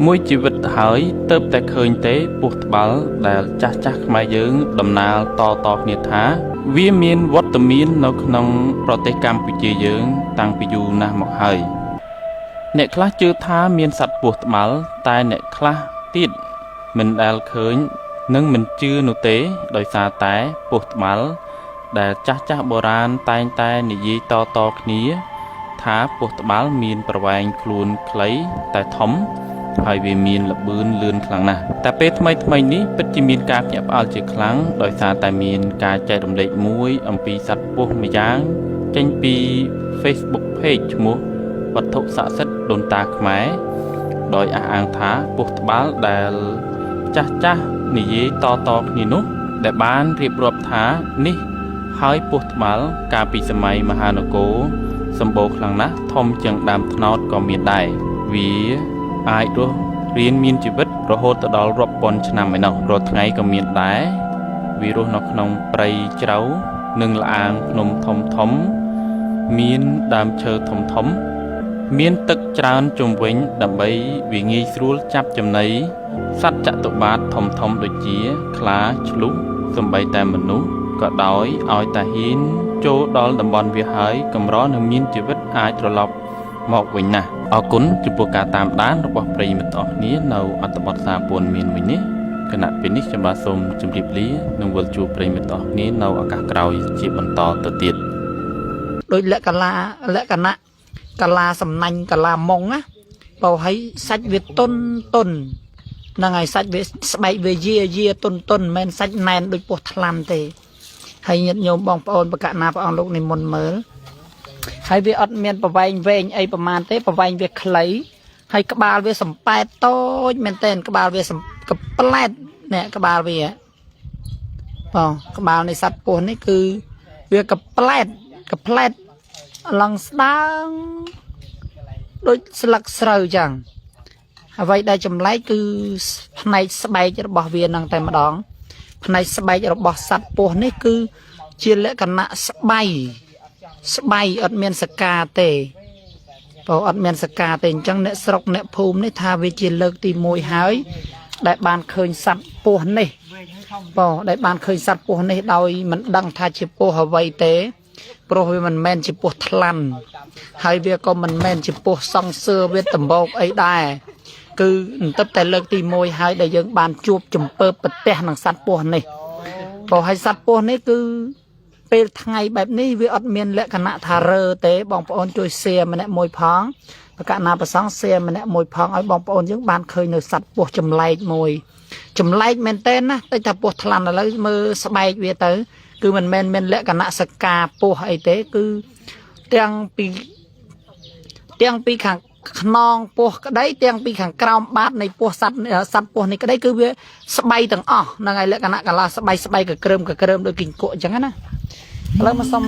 មួយជីវិតហើយទៅតែឃើញទេពស់ត្បាល់ដែលចាស់ចាស់ខ្មែរយើងដំណាលតតគ្នាថា វាមានវត្តមាននៅក្នុងប្រទេសកម្ពុជាយើងតាំងពីយូរណាស់មកហើយ អ្នកខ្លះជឿថាមានសត្វពស់ត្បាល់តែអ្នកខ្លះទៀតមិនដែលឃើញនិងមិនជឿនោះទេ ដោយសារតែពស់ត្បាល់ដែលចាស់ចាស់បុរាណតែងតែនិយាយតតគ្នា ថាពស់ត្បាល់មានប្រវែងខ្លួនខ្លីតែធំ ហើយវាមានល្បឿនលឿនខ្លាំងណាស់តែពេលថ្មីថ្មីនេះពិតជាមានការភ្ញាក់ផ្អើលជាខ្លាំងដោយសារតែមានការចែករំលែកមួយអំពីសត្វពស់ម្យ៉ាងចេញពី Facebook Page ឈ្មោះវត្ថុស័ក្តិសិទ្ធិដូនតាខ្មែរដោយអះអាងថាពស់ត្បាល់ដែលចាស់ចាស់និយាយតតគ្នានោះ ដែលបានរៀបរាប់ថានេះហើយពស់ត្បាល់កាលពីសម័យមហានគរសម្បូរខ្លាំងណាស់ធំជាងដើមត្នោតក៏មានដែរវាអាចរស់រានមានជីវិតរហូតទៅដល់រាប់ពាន់ឆ្នាំឯណោះរាល់ថ្ងៃក៏មានដែរវារស់នៅក្នុងព្រៃជ្រៅនិងល្អាងភ្នំធំធំ មានដើមឈើធំធំ មានទឹកច្រើនជុំវិញដើម្បីវាងាយស្រួលចាប់ចំណីសត្វចតុប្បាទធំធំដូចជា ខ្លាឈ្លូសសំបីតែមនុស្សក៏ដោយឲ្យតែហ៊ានចូលដល់តំបន់វាហើយកម្រនឹងមានជីវិតអាចត្រឡប់មកវិញណាស់អរគុណចំពោះការតាមដានរបស់ប្រិយមិត្តទាំងអស់គ្នានៅអត្ថបទសារព័ត៌មានមួយនេះគណៈពេលនេះខ្ញុំបាទសូមជម្រាបលានិងវិលជួបប្រិយមិត្តទាំងអស់គ្នានៅឱកាសក្រោយជាបន្តទៅទៀត ដោយលក្ខណៈលក្ខណៈកាឡាសំណាញ់កាឡាមុងណាបើឲ្យសាច់វាតុនតុនហ្នឹងហើយសាច់វាស្បែកវាយាយាតុនតុនមិនមែនសាច់ណែនដូចពោះថ្លាន់ទេហើយញាតិញោមបងប្អូនបកណាព្រះអង្គលោកនិមន្តមើលហើយវាអត់មានប្រវែងវែងអីប្រមាណទេប្រវែងវាខ្លីហើយក្បាលវាសំប៉ែតតូចមែនទែនក្បាលវាសំកប្លែតនេះក្បាលវាបងក្បាលនៃសត្វពស់នេះគឺវាកប្លែតកប្លែតឡងស្ដើងដូចស្លឹកស្រូវចឹងអ្វីដែលចម្លែកគឺផ្នែកស្បែករបស់វានឹងតែម្ដង ផ្នែកស្បែករបស់សត្វពស់នេះគឺជាលក្ខណៈស្បៃស្បៃអត់មានសកាទេបើអត់មានសកាទេអញ្ចឹងអ្នកស្រុកអ្នកភូមិនេះថាវាជាលើកទី1ហើយ ដែលបានឃើញសត្វពស់នេះបើដែលបានឃើញសត្វពស់នេះដោយមិនដឹងថាជាពស់អ្វីទេព្រោះវាមិនមែនជាពស់ថ្លាន់ហើយវាក៏មិនមែនជាពស់សង្សឿវាដំបោកអីដែរគឺបន្តិចតែលើកទី1ហើយដែលយើងបានជួបចំពើប្រទះនឹងសត្វពស់នេះព្រោះហើយសត្វពស់នេះគឺពេលថ្ងៃបែបនេះវាអត់មានលក្ខណៈថារើទេបងប្អូនជួយ share ម្នាក់មួយផងបកណាប្រសង share ម្នាក់មួយផងឲ្យបងប្អូនយើងបានឃើញនៅសត្វពស់ចម្លែកមួយចម្លែកមែនតើណាតិចថាពស់ថ្លាន់ឥឡូវមើលស្បែកវាទៅ គឺមិនមែនមានលក្ខណៈសកាពស់អីទេគឺទាំងពីទាំងពីខាងខ្នងពស់ក្តីទាំងពីខាងក្រោមបាតនៃពស់សត្វសត្វពស់នេះក្តីគឺវាស្បៃទាំងអស់ហ្នឹងហើយលក្ខណៈកាឡាស្បៃស្បៃកក្រើមកក្រើមដូចគីងគក់អញ្ចឹងណាឥឡូវមកសុំ